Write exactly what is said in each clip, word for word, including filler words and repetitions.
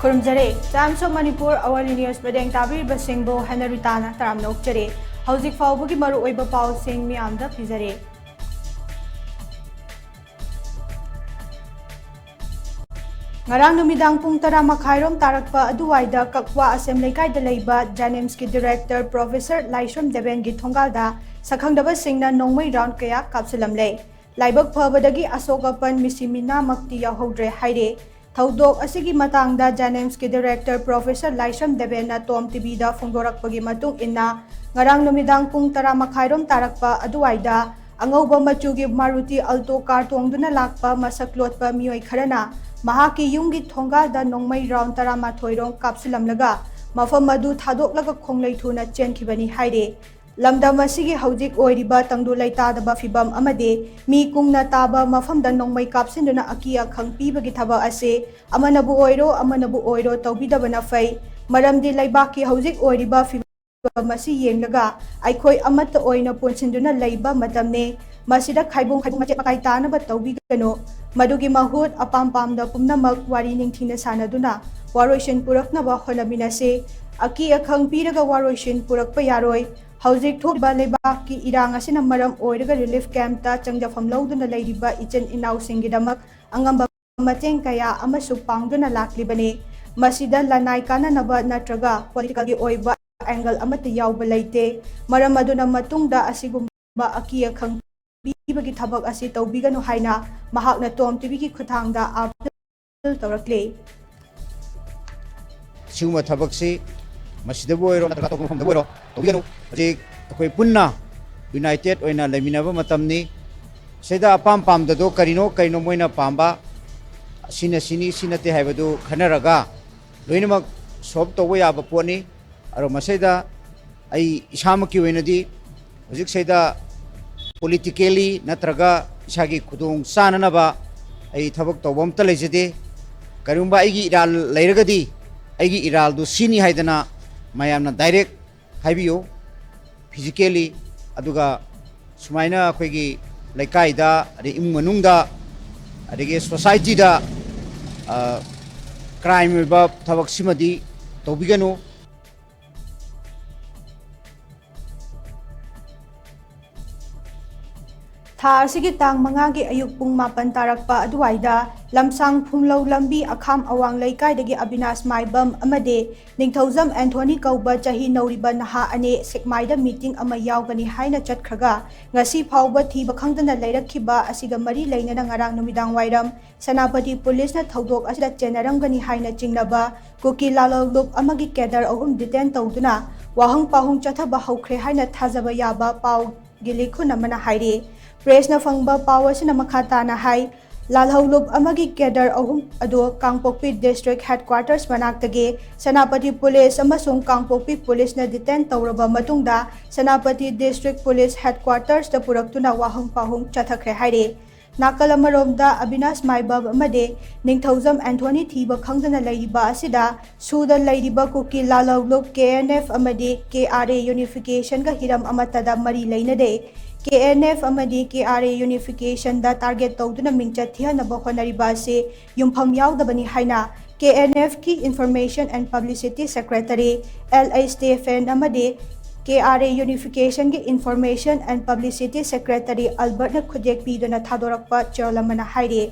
ꯈꯨꯔꯨꯝꯖꯔꯦ꯫ Times of Manipur Hourly News ꯃꯇꯦꯡ ꯇꯥꯕꯤꯔꯤꯕꯁꯤꯡꯕꯨ ꯍꯦꯅꯔꯤꯇꯥꯅ ꯇꯔꯥꯝꯅ ꯑꯣꯛꯆꯔꯤ꯫ ꯍꯧꯖꯤꯛ ꯐꯥꯎꯕꯒꯤ ꯃꯔꯨꯑꯣꯏꯕ ꯄꯥꯎꯁꯤꯡ ꯃꯤꯌꯥꯝꯗ ꯄꯤꯖꯔꯦ꯫ ꯉꯔꯥꯡ ꯅꯨꯃꯤꯗꯥꯡ ꯄꯨꯡ ꯇꯔꯥ ꯃꯈꯥꯏꯔꯣꯝ ꯇꯥꯔꯛꯄ ꯑꯗꯨꯋꯥꯏꯗ ꯀꯛꯋꯥ ꯑꯁꯦꯝ ꯂꯩꯀꯥꯏꯗ ꯂꯩꯕ JNIMSꯀꯤ director Professor ꯂꯥꯏꯁ꯭ꯔꯝ ꯗꯦꯕꯦꯟꯒꯤ ꯊꯣꯡꯒꯥꯜꯗ ꯁꯛꯈꯪꯗꯕꯁꯤꯡꯅ ꯅꯣꯡꯃꯩ round ꯀꯌꯥ ꯀꯥꯞꯁꯤꯜꯂꯝꯂꯦ꯫ ꯂꯥꯏꯕꯛ ꯐꯕꯗꯒꯤ ꯑꯁꯣꯛ ꯑꯄꯟ ꯃꯤꯁꯤ ꯃꯤꯅꯥꯃꯛꯇꯤ ꯌꯥꯎꯍꯧꯗ꯭ꯔꯦ ꯍꯥꯏꯔꯦ꯫ ꯊꯧꯗꯣꯛ ꯑꯁꯤꯒꯤ ꯃꯇꯥꯡꯗ JNIMSꯀꯤ director Professor ꯂꯥꯏꯁ꯭ꯔꯝ ꯗꯦꯕꯦꯟꯅ TOM TVꯗ ꯐꯣꯡꯗꯣꯔꯛꯄꯒꯤ ꯃꯇꯨꯡ ꯏꯟꯅ, ꯉꯔꯥꯡ ꯅꯨꯃꯤꯗꯥꯡ ꯄꯨꯡ ꯇꯔꯥ ꯃꯈꯥꯏꯔꯣꯝ ꯇꯥꯔꯛꯄ ꯑꯗꯨꯋꯥꯏꯗ ꯑꯉꯧꯕ ꯃꯆꯨꯒꯤ Maruti Alto car ꯇꯣꯡꯗꯨꯅ ꯂꯥꯛꯄ ꯃꯁꯛ ꯂꯣꯠꯄ ꯃꯤꯑꯣꯏ ꯈꯔꯅ ꯃꯍꯥꯛꯀꯤ ꯌꯨꯝꯒꯤ ꯊꯣꯡꯒꯥꯜꯗ ꯅꯣꯡꯃꯩ round ꯇꯔꯥꯃꯥꯊꯣꯏ ꯔꯣꯝ ꯀꯥꯞꯁꯤꯜꯂꯝꯂꯒ ꯃꯐꯝ ꯑꯗꯨ ꯊꯥꯗꯣꯛꯂꯒ ꯈꯣꯡꯂꯩ ꯊꯨꯅ ꯆꯦꯟꯈꯤꯕꯅꯤ ꯍꯥꯏꯔꯦ꯫ ꯂꯝꯗꯝ ꯑꯁꯤꯒꯤ ꯍꯧꯖꯤꯛ ꯑꯣꯏꯔꯤꯕ ꯇꯪꯗꯨ ꯂꯩꯇꯥꯗꯕ ꯐꯤꯚꯝ ꯑꯃꯗꯤ ꯃꯤ ꯀꯨꯡꯅ ꯇꯥꯕ ꯃꯐꯝꯗ ꯅꯣꯡꯃꯩ ꯀꯥꯞꯁꯤꯟꯗꯨꯅ ꯑꯀꯤ ꯑꯈꯪ ꯄꯤꯕꯒꯤ ꯊꯕꯛ ꯑꯁꯤ ꯑꯃꯅꯕꯨ ꯑꯣꯏꯔꯣ, ꯑꯃꯅꯕꯨ ꯑꯣꯏꯔꯣ ꯇꯧꯕꯤꯗꯕꯅ ꯐꯩ꯫ ꯃꯔꯝꯗꯤ ꯂꯩꯕꯥꯛꯀꯤ ꯍꯧꯖꯤꯛ ꯑꯣꯏꯔꯤꯕ ꯐꯤꯚꯝ ꯑꯁꯤ ꯌꯦꯡꯂꯒ ꯑꯩꯈꯣꯏ ꯑꯃꯠꯇ ꯑꯣꯏꯅ ꯄꯨꯟꯁꯤꯟꯗꯨꯅ ꯂꯩꯕ ꯃꯇꯝꯅꯤ꯫ ꯃꯁꯤꯗ ꯈꯥꯏꯕꯨꯡ ꯈꯥꯏꯕꯨꯡ ꯃꯆꯦꯠ ꯃꯀꯥꯏ ꯇꯥꯅꯕ ꯇꯧꯕꯤꯒꯅꯨ꯫ ꯃꯗꯨꯒꯤ ꯃꯍꯨꯠ ꯑꯄꯥꯝ ꯄꯥꯝꯗ ꯄꯨꯝꯅꯃꯛ ꯋꯥꯔꯤ ꯅꯤꯡꯊꯤꯅ ꯁꯥꯟꯅꯗꯨꯅ ꯋꯥꯔꯣꯏꯁꯤꯟ ꯄꯨꯔꯛꯅꯕ ꯍꯣꯠꯅꯃꯤꯟꯅꯁꯤ꯫ ꯑꯀꯤ ꯑꯈꯪ ꯄꯤꯔꯒ ꯋꯥꯔꯣꯏꯁꯤꯟ ꯄꯨꯔꯛꯄ ꯌꯥꯔꯣꯏ꯫ ꯍꯧꯖꯤꯛ ꯊꯣꯛꯂꯤꯕ ꯂꯩꯕꯥꯛꯀꯤ ꯏꯔꯥꯡ ꯑꯁꯤꯅ ꯃꯔꯝ ꯑꯣꯏꯔꯒ relief campꯇ ꯆꯪꯖꯐꯝ ꯂꯧꯗꯨꯅ ꯂꯩꯔꯤꯕ ꯏꯆꯤꯟ ꯏꯅꯥꯎꯁꯤꯡꯒꯤꯗꯃꯛ ꯑꯉꯝꯕ ꯃꯇꯦꯡ ꯀꯌꯥ ꯑꯃꯁꯨ ꯄꯥꯡꯗꯨꯅ ꯂꯥꯛꯂꯤꯕꯅꯤ꯫ ꯃꯁꯤꯗ ꯂꯅꯥꯏ ꯀꯥꯟꯅꯅꯕ ꯅꯠꯇ꯭ꯔꯒ politicalꯒꯤ ꯑꯣꯏꯕ angle ꯑꯃꯠꯇ ꯌꯥꯎꯕ ꯂꯩꯇꯦ꯫ ꯃꯔꯝ ꯑꯗꯨꯅ ꯃꯇꯨꯡꯗ ꯑꯁꯤꯒꯨꯝꯕ ꯑꯀꯤ ꯑꯈꯪ ꯄꯤꯕꯒꯤ ꯊꯕꯛ ꯑꯁꯤ ꯇꯧꯕꯤꯒꯅꯨ ꯍꯥꯏꯅ ꯃꯍꯥꯛꯅ TOM TVꯒꯤ ꯈꯨꯠꯊꯥꯡꯗ appeal ꯇꯧꯔꯛꯂꯤ꯫ ꯁꯤꯒꯨꯝꯕ ꯊꯕꯛꯁꯤ ꯃꯁꯤꯗꯕꯨ ꯑꯣꯏꯔꯣ ꯅꯠꯇ꯭ꯔꯒ ꯑꯇꯣꯞꯄ ꯃꯐꯝꯗꯕꯨ ꯑꯣꯏꯔꯣ ꯇꯧꯕꯤꯒꯅꯨ꯫ ꯍꯧꯖꯤꯛ ꯑꯩꯈꯣꯏ ꯄꯨꯟꯅ united ꯑꯣꯏꯅ ꯂꯩꯃꯤꯟꯅꯕ ꯃꯇꯝꯅꯤ꯫ ꯁꯤꯗ ꯑꯄꯥꯝ ꯄꯥꯝꯗꯗꯣ ꯀꯔꯤꯅꯣ ꯀꯔꯤꯅꯣ ꯃꯣꯏꯅ ꯄꯥꯝꯕ, ꯁꯤꯅ ꯁꯤꯅꯤ ꯁꯤ ꯅꯠꯇꯦ ꯍꯥꯏꯕꯗꯨ ꯈꯟꯅꯔꯒ ꯂꯣꯏꯅꯃꯛ solve ꯇꯧꯕ ꯌꯥꯕ ꯄꯣꯠꯅꯤ꯫ ꯑꯗꯣ ꯃꯁꯤꯗ ꯑꯩ ꯏꯁꯥꯃꯛꯀꯤ ꯑꯣꯏꯅꯗꯤ ꯍꯧꯖꯤꯛꯁꯤꯗ politically ꯅꯠꯇ꯭ꯔꯒ ꯏꯁꯥꯒꯤ ꯈꯨꯗꯣꯡ ꯆꯥꯅꯅꯕ ꯑꯩ ꯊꯕꯛ ꯇꯧꯕ ꯑꯝꯇ ꯂꯩꯖꯗꯦ꯫ ꯀꯔꯤꯒꯨꯝꯕ ꯑꯩꯒꯤ ꯏꯔꯥꯜ ꯂꯩꯔꯒꯗꯤ ꯑꯩꯒꯤ ꯏꯔꯥꯜꯗꯨ ꯁꯤꯅꯤ ꯍꯥꯏꯗꯅ ꯃꯌꯥꯝꯅ direct ꯍꯥꯏꯕꯤꯌꯨ꯫ Physically ꯑꯗꯨꯒ ꯁꯨꯃꯥꯏꯅ ꯑꯩꯈꯣꯏꯒꯤ ꯂꯩꯀꯥꯏꯗ ꯑꯗꯩ ꯏꯃꯨꯡ ꯃꯅꯨꯡꯗ ꯑꯗꯒꯤ societyꯗ ꯀ꯭ꯔꯥꯏꯝ ꯑꯣꯏꯕ ꯊꯕꯛꯁꯤꯃꯗꯤ ꯇꯧꯕꯤꯒꯅꯨ꯫ ꯊꯥ ꯑꯁꯤꯒꯤ ꯇꯥꯡ ꯃꯉꯥꯒꯤ ꯑꯌꯨꯛ ꯄꯨꯡ ꯃꯥꯄꯟ ꯇꯥꯔꯛꯄ ꯑꯗꯨꯋꯥꯏꯗ ꯂꯝꯁꯥꯡ ꯐꯨꯝꯂꯧ ꯂꯝꯕꯤ ꯑꯈꯥꯝ ꯑꯋꯥꯡ ꯂꯩꯀꯥꯏꯗꯒꯤ ꯑꯕꯤꯅꯥꯁ ꯃꯥꯏꯕꯝ ꯑꯃꯗꯤ ꯅꯤꯡꯊꯧꯖꯝ ꯑꯦꯟꯊꯣꯅꯤ ꯀꯧꯕ ꯆꯍꯤ ꯅꯧꯔꯤꯕ ꯅꯍꯥ ꯑꯅꯤ ꯁꯦꯛꯃꯥꯏꯗ ꯃꯤꯇꯤꯡ ꯑꯃ ꯌꯥꯎꯒꯅꯤ ꯍꯥꯏꯅ ꯆꯠꯈ꯭ꯔꯒ ꯉꯁꯤ ꯐꯥꯎꯕ ꯊꯤꯕ ꯈꯪꯗꯅ ꯂꯩꯔꯛꯈꯤꯕ ꯑꯁꯤꯒ ꯃꯔꯤ ꯂꯩꯅꯅ ꯉꯔꯥꯡ ꯅꯨꯃꯤꯗꯥꯡ ꯋꯥꯏꯔꯝ ꯁꯦꯅꯥꯄꯇꯤ ꯄꯨꯂꯤꯁꯅ ꯊꯧꯗꯣꯛ ꯑꯁꯤꯗ ꯆꯦꯟꯅꯔꯝꯒꯅꯤ ꯍꯥꯏꯅ ꯆꯤꯡꯅꯕ ꯀꯨꯀꯤ ꯂꯥꯂꯣꯡꯂꯨꯞ ꯑꯃꯒꯤ ꯀꯦꯗꯔ ꯑꯍꯨꯝ ꯗꯤꯇꯦꯟ ꯇꯧꯗꯨꯅ ꯋꯥꯍꯪ ꯄꯥꯎꯍꯪ ꯆꯠꯊꯕ ꯍꯧꯈ꯭ꯔꯦ ꯍꯥꯏꯅ ꯊꯥꯖꯕ ꯌꯥꯕ ꯄꯥꯎꯒꯤ ꯂꯤꯈꯨꯟ ꯑꯃꯅ ꯍꯥꯏꯔꯤ꯫ ꯄ꯭ꯔꯦꯁꯅ ꯐꯪꯕ ꯄꯥꯎ ꯑꯁꯤꯅ ꯃꯈꯥ ꯇꯥꯅ ꯍꯥꯏ, ꯂꯥꯜꯍꯧꯂꯨꯞ ꯑꯃꯒꯤ ꯀꯦꯗꯔ ꯑꯍꯨꯝ ꯑꯗꯨ ꯀꯥꯡꯄꯣꯛꯄꯤ ꯗꯤꯁꯇ꯭ꯔꯤꯛ ꯍꯦꯗꯀ꯭ꯋꯥꯇꯔꯁ ꯃꯅꯥꯛꯇꯒꯤ ꯁꯦꯅꯥꯄꯇꯤ ꯄꯨꯂꯤꯁ ꯑꯃꯁꯨꯡ ꯀꯥꯡꯄꯣꯛꯄꯤ ꯄꯨꯂꯤꯁꯅ ꯗꯤꯇꯦꯟ ꯇꯧꯔꯕ ꯃꯇꯨꯡꯗ ꯁꯦꯅꯥꯄꯇꯤ ꯗꯤꯁꯇ꯭ꯔꯤꯛ ꯄꯨꯂꯤꯁ ꯍꯦꯗꯀ꯭ꯋꯥꯇꯔꯁꯇ ꯄꯨꯔꯛꯇꯨꯅ ꯋꯥꯍꯪ ꯄꯥꯎꯍꯪ ꯆꯠꯊꯈ꯭ꯔꯦ ꯍꯥꯏꯔꯤ꯫ ꯅꯥꯀꯜ ꯑꯃꯔꯣꯝꯗ ꯑꯕꯤꯅꯥꯁ ꯃꯥꯏꯕꯝ ꯑꯃꯗꯤ ꯅꯤꯡꯊꯧꯖꯝ ꯑꯦꯟꯊꯣꯅꯤ ꯊꯤꯕ ꯈꯪꯗꯅ ꯂꯩꯔꯤꯕ ꯑꯁꯤꯗ ꯁꯨꯗ ꯂꯩꯔꯤꯕ ꯀꯨꯀꯤ ꯂꯥꯂꯧꯂꯨꯞ ꯀꯦ ꯑꯦꯟ ꯑꯦꯐ ꯑꯃꯗꯤ ꯀꯦ ꯑꯥꯔ ꯑꯦ ꯌꯨꯅꯤꯐꯤꯀꯦꯁꯟꯒ ꯍꯤꯔꯝ ꯑꯃꯠꯇꯗ ꯃꯔꯤ ꯂꯩꯅꯗꯦ꯫ ꯀꯦ ꯑꯦꯟ ꯑꯦꯐ ꯑꯃꯗꯤ ꯀꯦ ꯑꯥꯔ ꯑꯦ ꯌꯨꯅꯤꯐꯤꯀꯦꯁꯟꯗ ꯇꯥꯔꯒꯦꯠ ꯇꯧꯗꯨꯅ ꯃꯤꯡꯆꯠ ꯊꯤꯍꯟꯅꯕ ꯍꯣꯠꯅꯔꯤꯕ ꯑꯁꯤ ꯌꯨꯝꯐꯝ ꯌꯥꯎꯗꯕꯅꯤ ꯍꯥꯏꯅ ꯀꯦ ꯑꯦꯟ ꯑꯦꯐꯀꯤ information and publicity secretary L H Stephen ꯑꯃꯗꯤ ꯀꯦ ꯑꯥꯔ ꯑꯦ ꯌꯨꯅꯤꯐꯤꯀꯦꯁꯟꯒꯤ ꯏꯟꯐꯣꯔꯃꯦꯁꯟ ꯑꯦꯟ ꯄꯕ꯭ꯂꯤꯁꯤꯇꯤ ꯁꯦꯀ꯭ꯔꯦꯇꯔꯤ ꯑꯜꯕꯔꯠꯅ ꯈꯨꯠꯌꯦꯛ ꯄꯤꯗꯨꯅ ꯊꯥꯗꯣꯔꯛꯄ ꯆꯦꯔꯣꯜ ꯑꯃꯅ ꯍꯥꯏꯔꯤ꯫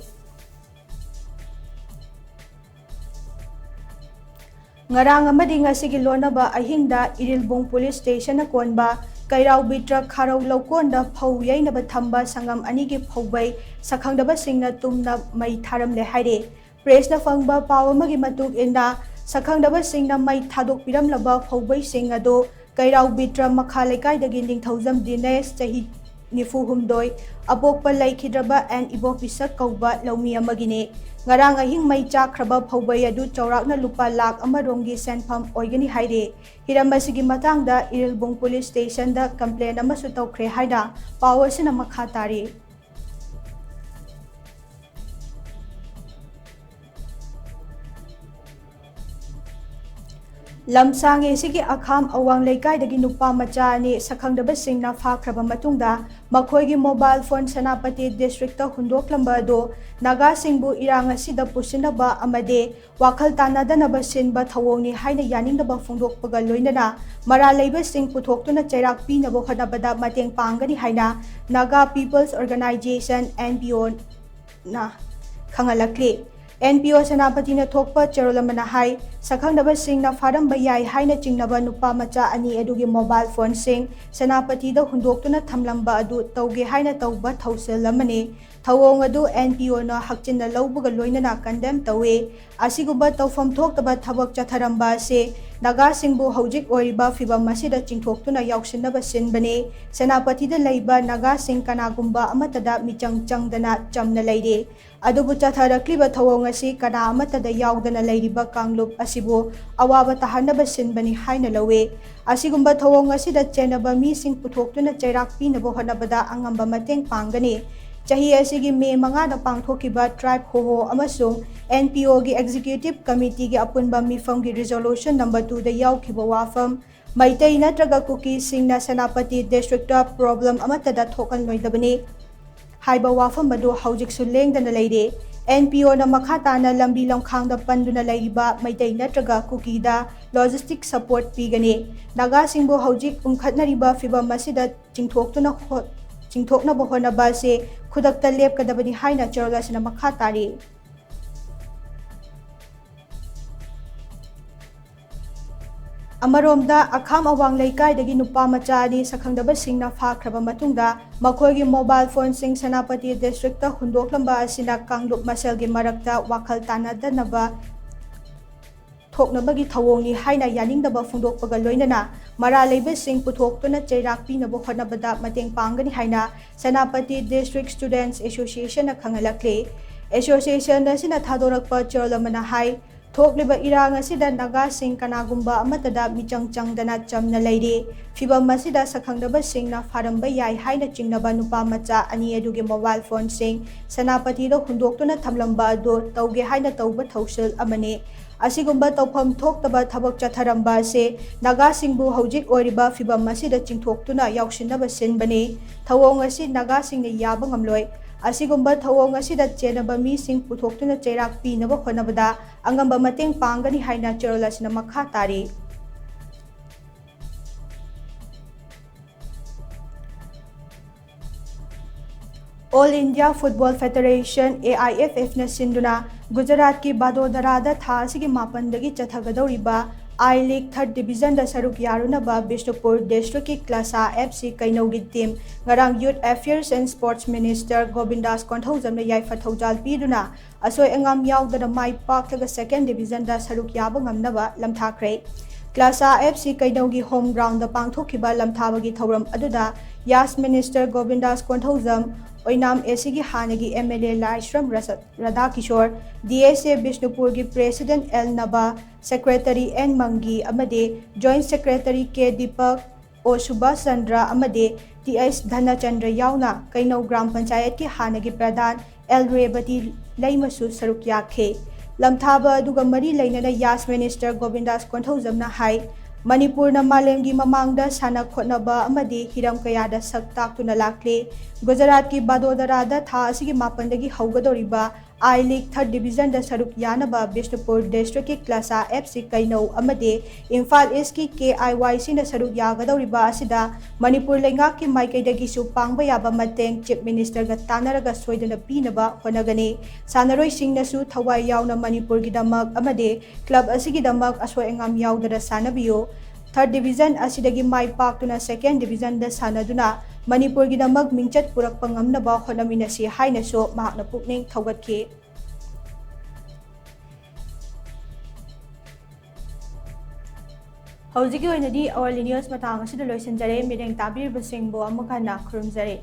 ꯉꯔꯥꯡ ꯑꯃꯗꯤ ꯉꯁꯤꯒꯤ ꯂꯣꯟꯅꯕ ꯑꯍꯤꯡꯗ ꯏꯔꯤꯜꯕꯨꯡ ꯄꯨꯂꯤꯁ ꯁ꯭ꯇꯦꯁꯟꯅ ꯀꯣꯟꯕ ꯀꯩꯔꯥꯎ ꯕꯤꯇ꯭ꯔ ꯈꯥꯔꯧ ꯂꯧꯀꯣꯟꯗ ꯐꯧ ꯌꯩꯅꯕ ꯊꯝꯕ ꯁꯪꯒꯝ ꯑꯅꯤꯒꯤ ꯐꯧꯕꯩ ꯁꯛꯈꯪꯗꯕꯁꯤꯡꯅ ꯇꯨꯝꯅ ꯃꯩ ꯊꯥꯔꯝꯂꯦ ꯍꯥꯏꯔꯤ꯫ ꯄ꯭ꯔꯦꯁꯅ ꯐꯪꯕ ꯄꯥꯎ ꯑꯃꯒꯤ ꯃꯇꯨꯡ ꯏꯟꯅ, ꯁꯛꯈꯪꯗꯕꯁꯤꯡꯅ ꯃꯩ ꯊꯥꯗꯣꯛꯄꯤꯔꯝꯂꯕ ꯐꯧꯕꯩꯁꯤꯡ ꯑꯗꯨ ꯀꯩꯔꯥꯎ ꯕꯤꯇ꯭ꯔ ꯃꯈꯥ ꯂꯩꯀꯥꯏꯗꯒꯤ ꯅꯤꯡꯊꯧꯖꯝ ꯗꯤꯅꯦꯁ, ꯆꯍꯤ ꯅꯤꯐꯨ ꯍꯨꯝꯗꯣꯏ, ꯑꯄꯣꯛꯄ ꯂꯩꯈꯤꯗ꯭ꯔꯕ ꯑꯦꯟ ꯏꯕꯣꯄꯤꯁꯛ ꯀꯧꯕ ꯂꯧꯃꯤ ꯑꯃꯒꯤꯅꯤ꯫ ꯉꯔꯥꯡ ꯑꯍꯤꯡ ꯃꯩ ꯆꯥꯛꯈ꯭ꯔꯕ ꯐꯧꯕꯩ ꯑꯗꯨ ꯆꯥꯎꯔꯥꯛꯅ ꯂꯨꯄꯥ ꯂꯥꯈ ꯑꯃ ꯔꯣꯝꯒꯤ ꯁꯦꯟꯐꯝ ꯑꯣꯏꯒꯅꯤ ꯍꯥꯏꯔꯤ꯫ ꯍꯤꯔꯝ ꯑꯁꯤꯒꯤ ꯃꯇꯥꯡꯗ ꯏꯔꯤꯜꯕꯨꯡ ꯄꯨꯂꯤꯁ ꯁ꯭ꯇꯦꯁꯟꯗ ꯀꯝꯄ꯭ꯂꯦꯟ ꯑꯃꯁꯨ ꯇꯧꯈ꯭ꯔꯦ ꯍꯥꯏꯅ ꯄꯥꯎ ꯑꯁꯤꯅ ꯃꯈꯥ ꯇꯥꯔꯤ꯫ ꯂꯝꯁꯥꯡ ꯑꯦꯁꯤꯒꯤ ꯑꯈꯥꯝ ꯑꯋꯥꯡ ꯂꯩꯀꯥꯏꯗꯒꯤ ꯅꯨꯄꯥ ꯃꯆꯥ ꯑꯅꯤ ꯁꯛꯈꯪꯗꯕꯁꯤꯡꯅ ꯐꯥꯈ꯭ꯔꯕ ꯃꯇꯨꯡꯗ ꯃꯈꯣꯏꯒꯤ ꯃꯣꯕꯥꯏꯜ ꯐꯣꯟ ꯁꯦꯅꯥꯄꯇꯤ ꯗꯤꯁꯇ꯭ꯔꯤꯛꯇ ꯍꯨꯟꯗꯣꯛꯂꯝꯕ ꯑꯗꯨ ꯅꯥꯒꯥꯁꯤꯡꯕꯨ ꯏꯔꯥꯡ ꯑꯁꯤꯗ ꯄꯨꯁꯤꯟꯅꯕ ꯑꯃꯗꯤ ꯋꯥꯈꯜ ꯇꯥꯅꯗꯅꯕ ꯁꯤꯟꯕ ꯊꯧꯑꯣꯡꯅꯤ ꯍꯥꯏꯅ ꯌꯥꯅꯤꯡꯗꯕ ꯐꯣꯡꯗꯣꯛꯄꯒ ꯂꯣꯏꯅꯅ ꯃꯔꯥꯜ ꯂꯩꯕꯁꯤꯡ ꯄꯨꯊꯣꯛꯇꯨꯅ ꯆꯩꯔꯥꯛ ꯄꯤꯅꯕ ꯍꯣꯠꯅꯕꯗ ꯃꯇꯦꯡ ꯄꯥꯡꯒꯅꯤ ꯍꯥꯏꯅ Naga People's Organization, N P O, ꯅ ꯈꯪꯍꯜꯂꯛꯂꯤ꯫ N P O ꯁꯦꯅꯥꯄꯇꯤꯅ ꯊꯣꯛꯄ ꯆꯦꯔꯣꯜ ꯑꯃꯅ ꯍꯥꯏ, ꯁꯛꯈꯪꯗꯕꯁꯤꯡꯅ ꯐꯥꯔꯝꯕ ꯌꯥꯏ ꯍꯥꯏꯅ ꯆꯤꯡꯅꯕ ꯅꯨꯄꯥ ꯃꯆꯥ ꯑꯅꯤ ꯑꯗꯨꯒꯤ ꯃꯣꯕꯥꯏꯜ ꯐꯣꯟꯁꯤꯡ ꯁꯦꯅꯥꯄꯇꯤꯗ ꯍꯨꯟꯗꯣꯛꯇꯨꯅ ꯊꯝꯂꯝꯕ ꯑꯗꯨ ꯇꯧꯒꯦ ꯍꯥꯏꯅ ꯇꯧꯕ ꯊꯧꯁꯤꯜ ꯑꯃꯅꯤ꯫ ꯊꯧꯑꯣꯡ ꯑꯗꯨ N P O ꯅ ꯍꯛꯆꯤꯟꯅ ꯂꯧꯕꯒ ꯂꯣꯏꯅꯅ ꯀꯟꯗꯦꯝ ꯇꯧꯏ꯫ ꯑꯁꯤꯒꯨꯝꯕ ꯇꯧꯐꯝ ꯊꯣꯛꯇꯕ ꯊꯕꯛ ꯆꯠꯊꯔꯝꯕ ꯑꯁꯤ ꯅꯥꯒꯥꯁꯤꯡꯕꯨ ꯍꯧꯖꯤꯛ ꯑꯣꯏꯔꯤꯕ ꯐꯤꯚꯝ ꯑꯁꯤꯗ ꯆꯤꯡꯊꯣꯛꯇꯨꯅ ꯌꯥꯎꯁꯤꯟꯅꯕ ꯁꯤꯟꯕꯅꯤ꯫ ꯁꯦꯅꯥꯄꯇꯤꯗ ꯂꯩꯕ ꯅꯥꯒꯥꯁꯤꯡ ꯀꯅꯥꯒꯨꯝꯕ ꯑꯃꯠꯇꯗ ꯃꯤꯆꯪ ꯆꯪꯗꯅ ꯆꯝꯅ ꯂꯩꯔꯤ꯫ ꯑꯗꯨꯕꯨ ꯆꯠꯊꯔꯛꯂꯤꯕ ꯊꯧꯑꯣꯡ ꯑꯁꯤ ꯀꯅꯥ ꯑꯃꯠꯇꯗ ꯌꯥꯎꯗꯅ ꯂꯩꯔꯤꯕ ꯀꯥꯡꯂꯨꯞ ꯑꯁꯤꯕꯨ ꯑꯋꯥꯕ ꯇꯥꯍꯟꯅꯕ ꯁꯤꯟꯕꯅꯤ ꯍꯥꯏꯅ ꯂꯧꯏ꯫ ꯑꯁꯤꯒꯨꯝꯕ ꯊꯧꯑꯣꯡ ꯑꯁꯤꯗ ꯆꯦꯟꯅꯕ ꯃꯤꯁꯤꯡ ꯄꯨꯊꯣꯛꯇꯨꯅ ꯆꯩꯔꯥꯛ ꯄꯤꯅꯕ ꯍꯣꯠꯅꯕꯗ ꯑꯉꯝꯕ ꯃꯇꯦꯡ ꯄꯥꯡꯒꯅꯤ꯫ ꯆꯍꯤ ꯑꯁꯤꯒꯤ ꯃꯦ ꯃꯉꯥꯗ ꯄꯥꯡꯊꯣꯛꯈꯤꯕ ꯇ꯭ꯔꯥꯏꯕ ꯍꯣꯍꯣ ꯑꯃꯁꯨꯡ N P O ꯒꯤ ꯑꯦꯛꯖꯤꯀ꯭ꯌꯨꯇꯤꯚ ꯀꯃꯤꯇꯤꯒꯤ ꯑꯄꯨꯟꯕ ꯃꯤꯐꯝꯒꯤ ꯔꯤꯖꯣꯂꯨꯁꯟ ꯅꯝꯕꯔ ꯇꯨꯗ ꯌꯥꯎꯈꯤꯕ ꯋꯥꯐꯝ, ꯃꯩꯇꯩ ꯅꯠꯇ꯭ꯔꯒ ꯀꯨꯀꯤꯁꯤꯡꯅ ꯁꯦꯅꯥꯄꯇꯤ ꯗꯤꯁꯇ꯭ꯔꯤꯛꯇ ꯄ꯭ꯔꯣꯕ꯭ꯂꯦꯝ ꯑꯃꯠꯇꯗ ꯊꯣꯛꯍꯜꯂꯣꯏꯗꯕꯅꯤ ꯍꯥꯏꯕ ꯋꯥꯐꯝ ꯑꯗꯨ ꯍꯧꯖꯤꯛꯁꯨ ꯂꯦꯡꯗꯅ ꯂꯩꯔꯤ꯫ N P O ꯅ ꯃꯈꯥ ꯇꯥꯅ ꯂꯝꯕꯤ ꯂꯝꯈꯥꯡꯗ ꯄꯟꯗꯨꯅ ꯂꯩꯔꯤꯕ ꯃꯩꯇꯩ ꯅꯠꯇ꯭ꯔꯒ ꯀꯨꯀꯤꯗ ꯂꯣꯖꯤꯁꯇꯤꯛ ꯁꯄꯣꯔꯠ ꯄꯤꯒꯅꯤ꯫ ꯅꯥꯒꯥꯁꯤꯡꯕꯨ ꯍꯧꯖꯤꯛ ꯎꯪꯈꯠꯅꯔꯤꯕ ꯐꯤꯚꯝ ꯑꯁꯤꯗ ꯆꯤꯡꯊꯣꯛꯇꯨꯅ ꯍꯣ-, ꯆꯤꯡꯊꯣꯛꯅꯕ ꯍꯣꯠꯅꯕ ꯑꯁꯤ ꯈꯨꯗꯛꯇ ꯂꯦꯞꯀꯗꯕꯅꯤ ꯍꯥꯏꯅ ꯆꯦꯔꯣꯜ ꯑꯁꯤꯅ ꯃꯈꯥ ꯇꯥꯔꯤ꯫ ꯑꯃꯔꯣꯝꯗ, ꯑꯈꯥꯝ ꯑꯋꯥꯡ ꯂꯩꯀꯥꯏꯗꯒꯤ ꯅꯨꯄꯥ ꯃꯆꯥ ꯑꯅꯤ ꯁꯛꯈꯪꯗꯕꯁꯤꯡꯅ ꯐꯥꯈ꯭ꯔꯕ ꯃꯇꯨꯡꯗ ꯃꯈꯣꯏꯒꯤ ꯃꯣꯕꯥꯏꯜ ꯐꯣꯟꯁꯤꯡ ꯁꯦꯅꯥꯄꯇꯤ ꯗꯤꯁꯇ꯭ꯔꯤꯛꯇ ꯍꯨꯟꯗꯣꯛꯂꯝꯕ ꯑꯁꯤꯅ ꯀꯥꯡꯂꯨꯞ ꯃꯁꯦꯜꯒꯤ ꯃꯔꯛꯇ ꯋꯥꯈꯜ ꯇꯥꯅꯗꯅꯕ ꯊꯣꯛꯅꯕꯒꯤ ꯊꯧꯑꯣꯡꯅꯤ ꯍꯥꯏꯅ ꯌꯥꯅꯤꯡꯗꯕ ꯐꯣꯡꯗꯣꯛꯄꯒ ꯂꯣꯏꯅꯅ ꯃꯔꯥꯜ ꯂꯩꯕꯁꯤꯡ ꯄꯨꯊꯣꯛꯇꯨꯅ ꯆꯩꯔꯥꯛ ꯄꯤꯅꯕ ꯍꯣꯠꯅꯕꯗ ꯃꯇꯦꯡ ꯄꯥꯡꯒꯅꯤ ꯍꯥꯏꯅ ꯁꯦꯅꯥꯄꯇꯤ ꯗꯤꯁꯇ꯭ꯔꯤꯛ ꯁ꯭ꯇꯨꯗꯦꯟꯠꯁ ꯑꯦꯁꯣꯁꯤꯌꯦꯁꯟꯅ ꯈꯪꯍꯜꯂꯛꯂꯤ꯫ ꯑꯦꯁꯣꯁꯤꯌꯦꯁꯟ ꯑꯁꯤꯅ ꯊꯥꯗꯣꯔꯛꯄ ꯆꯦꯔꯣꯜ ꯑꯃꯅ ꯍꯥꯏ, ꯊꯣꯛꯂꯤꯕ ꯏꯔꯥꯡ ꯑꯁꯤꯗ ꯅꯥꯒꯥꯁꯤꯡ ꯀꯅꯥꯒꯨꯝꯕ ꯑꯃꯠꯇꯗ ꯃꯤꯆꯪ ꯆꯪꯗꯅ ꯆꯝꯅ ꯂꯩꯔꯤ꯫ ꯐꯤꯚꯝ ꯑꯁꯤꯗ ꯁꯛꯈꯪꯗꯕꯁꯤꯡꯅ ꯐꯥꯔꯝꯕ ꯌꯥꯏ ꯍꯥꯏꯅ ꯆꯤꯡꯅꯕ ꯅꯨꯄꯥ ꯃꯆꯥ ꯑꯅꯤ ꯑꯗꯨꯒꯤ ꯃꯣꯕꯥꯏꯜ ꯐꯣꯟꯁꯤꯡ ꯁꯦꯅꯥꯄꯇꯤꯗ ꯍꯨꯟꯗꯣꯛꯇꯨꯅ ꯊꯝꯂꯝꯕ ꯑꯗꯨ ꯇꯧꯒꯦ ꯍꯥꯏꯅ ꯇꯧꯕ ꯊꯧꯁꯤꯜ ꯑꯃꯅꯤ꯫ ꯑꯁꯤꯒꯨꯝꯕ ꯇꯧꯐꯝ ꯊꯣꯛꯇꯕ ꯊꯕꯛ ꯆꯠꯊꯔꯝꯕ ꯑꯁꯤ ꯅꯥꯒꯥꯁꯤꯡꯕꯨ ꯍꯧꯖꯤꯛ ꯑꯣꯏꯔꯤꯕ ꯐꯤꯚꯝ ꯑꯁꯤꯗ ꯆꯤꯡꯊꯣꯛꯇꯨꯅ ꯌꯥꯎꯁꯤꯟꯅꯕ ꯁꯤꯟꯕꯅꯤ꯫ ꯊꯧꯑꯣꯡ ꯑꯁꯤ ꯅꯥꯒꯥꯁꯤꯡꯅ ꯌꯥꯕ ꯉꯝꯂꯣꯏ꯫ ꯑꯁꯤꯒꯨꯝꯕ ꯊꯧꯑꯣꯡ ꯑꯁꯤꯗ ꯆꯦꯟꯅꯕ ꯃꯤꯁꯤꯡ ꯄꯨꯊꯣꯛꯇꯨꯅ ꯆꯩꯔꯥꯛ ꯄꯤꯅꯕ ꯍꯣꯠꯅꯕꯗ ꯑꯉꯝꯕ ꯃꯇꯦꯡ ꯄꯥꯡꯒꯅꯤ ꯍꯥꯏꯅ ꯆꯦꯔꯣꯜ ꯑꯁꯤꯅ ꯃꯈꯥ ꯇꯥꯔꯤ꯫ All India Football Federation, A I F F ꯅ ꯁꯤꯟꯗꯨꯅ ꯒꯨꯖꯔꯥꯠꯀꯤ ꯕꯥꯗꯣꯗꯔꯥꯗ ꯊꯥ ꯑꯁꯤꯒꯤ ꯃꯥꯄꯟꯗꯒꯤ ꯆꯠꯊꯒꯗꯧꯔꯤꯕ I League Third Division ꯗ ꯁꯔꯨꯛ ꯌꯥꯔꯨꯅꯕ ꯕꯤꯁꯅꯨꯄꯨꯔ district ꯀꯤ ꯀ꯭ꯂꯥꯁꯥ F C ꯀꯩꯅꯧꯒꯤ team ꯉꯔꯥꯡ Youth Affairs and Sports Minister ꯒꯣꯕꯤꯟꯗꯥꯁ ꯀꯣꯟꯊꯧꯖꯝꯅ ꯌꯥꯏꯐ ꯊꯧꯖꯥꯜ ꯄꯤꯗꯨꯅ ꯑꯁꯣꯏ ꯑꯉꯥꯝ ꯌꯥꯎꯗꯅ ꯃꯥꯏ ꯄꯥꯛꯂꯒ second division ꯗ ꯁꯔꯨꯛ ꯌꯥꯕ ꯉꯝꯅꯕ ꯂꯝꯊꯥꯈ꯭ꯔꯦ꯫ ꯀ꯭ꯂꯥꯁꯥ F C ꯀꯩꯅꯧꯒꯤ home ground ꯗ ꯄꯥꯡꯊꯣꯛꯈꯤꯕ ꯂꯝꯊꯥꯕꯒꯤ ꯊꯧꯔꯝ ꯑꯗꯨꯗ Youth Minister ꯒꯣꯕꯤꯟꯗꯥꯁ Konthoujam, Oinam A C ꯒꯤ ꯍꯥꯟꯅꯒꯤ M L A ꯂꯥꯏꯁ꯭ꯔꯝ ꯔꯁ-, ꯔꯥꯙꯥꯀꯤꯁꯣꯔ, D S A ꯕꯤꯁꯅꯨꯄꯨꯔꯒꯤ President L ꯅꯕ, Secretary N ꯃꯪꯒꯤ ꯑꯃꯗꯤ Joint Secretary K Deepak, O Subhas Chandra ꯑꯃꯗꯤ T S ꯙꯅꯆꯟꯗ꯭ꯔ ꯌꯥꯎꯅ ꯀꯩꯅꯧ ꯒ꯭ꯔꯥꯝ ꯄꯟꯆꯥꯌꯠꯀꯤ ꯍꯥꯟꯅꯒꯤ ꯄ꯭ꯔꯙꯥꯟ L ꯔꯦꯕꯇꯤ ꯂꯩꯃꯁꯨ ꯁꯔꯨꯛ ꯌꯥꯈꯤ꯫ ꯂꯝꯊꯥꯕ ꯑꯗꯨꯒ ꯃꯔꯤ ꯂꯩꯅꯅ Youth Minister ꯒꯣꯕꯤꯟꯗꯥꯁ ꯀꯣꯟꯊꯧꯖꯝꯅ ꯍꯥꯏ, ꯃꯅꯤꯄꯨꯔꯅ ꯃꯥꯂꯦꯝꯒꯤ ꯃꯃꯥꯡꯗ ꯁꯥꯟꯅ ꯈꯣꯠꯅꯕ ꯑꯃꯗꯤ ꯍꯤꯔꯝ ꯀꯌꯥꯗ ꯁꯛ ꯇꯥꯛꯇꯨꯅ ꯂꯥꯛꯂꯤ꯫ ꯒꯨꯖꯔꯥꯠꯀꯤ ꯕꯥꯗꯣꯗꯔꯥꯗ ꯊꯥ ꯑꯁꯤꯒꯤ ꯃꯥꯄꯟꯗꯒꯤ ꯍꯧꯒꯗꯧꯔꯤꯕ I League Third Division ꯗ ꯁꯔꯨꯛ ꯌꯥꯅꯕ ꯕꯤꯁꯅꯨꯄꯨꯔ district ꯀꯤ ꯀ꯭ꯂꯥꯁꯥ F C ꯀꯩꯅꯧ ꯑꯃꯗꯤ ꯏꯝꯐꯥꯜ East ꯀꯤ K I Y C ꯅ ꯁꯔꯨꯛ ꯌꯥꯒꯗꯧꯔꯤꯕ ꯑꯁꯤꯗ ꯃꯅꯤꯄꯨꯔ ꯂꯩꯉꯥꯛꯀꯤ ꯃꯥꯏꯀꯩꯗꯒꯤꯁꯨ ꯄꯥꯡꯕ ꯌꯥꯕ ꯃꯇꯦꯡ Chief Minister ꯒ ꯇꯥꯟꯅꯔꯒ ꯁꯣꯏꯗꯅ ꯄꯤꯅꯕ ꯍꯣꯠꯅꯒꯅꯤ꯫ ꯁꯥꯟꯅꯔꯣꯏꯁꯤꯡꯅꯁꯨ ꯊꯋꯥꯏ ꯌꯥꯎꯅ ꯃꯅꯤꯄꯨꯔꯒꯤꯗꯃꯛ ꯑꯃꯗꯤ club ꯑꯁꯤꯒꯤꯗꯃꯛ ꯑꯁꯣꯏ ꯑꯉꯥꯝ ꯌꯥꯎꯗꯅ ꯁꯥꯟꯅꯕꯤꯌꯨ꯫ Third Division ꯑꯁꯤꯗꯒꯤ ꯃꯥꯏ ꯄꯥꯛꯇꯨꯅ second division ꯗ ꯁꯥꯟꯅꯗꯨꯅ ꯃꯅꯤꯄꯨꯔꯒꯤꯗꯃꯛ ꯃꯤꯡꯆꯠ ꯄꯨꯔꯛꯄ ꯉꯝꯅꯕ ꯍꯣꯠꯅꯃꯤꯟꯅꯁꯤ ꯍꯥꯏꯅꯁꯨ ꯃꯍꯥꯛꯅ ꯄꯨꯛꯅꯤꯡ ꯊꯧꯒꯠꯈꯤ꯫ ꯍꯧꯖꯤꯛꯀꯤ ꯑꯣꯏꯅꯗꯤ Hourly News ꯃꯇꯥꯡ ꯑꯁꯤꯗ ꯂꯣꯏꯁꯤꯟꯖꯔꯦ꯫ ꯃꯤꯠꯌꯦꯡ ꯇꯥꯕꯤꯔꯤꯕꯁꯤꯡꯕꯨ ꯑꯃꯨꯛ ꯍꯟꯅ ꯈꯨꯔꯨꯝꯖꯔꯤ꯫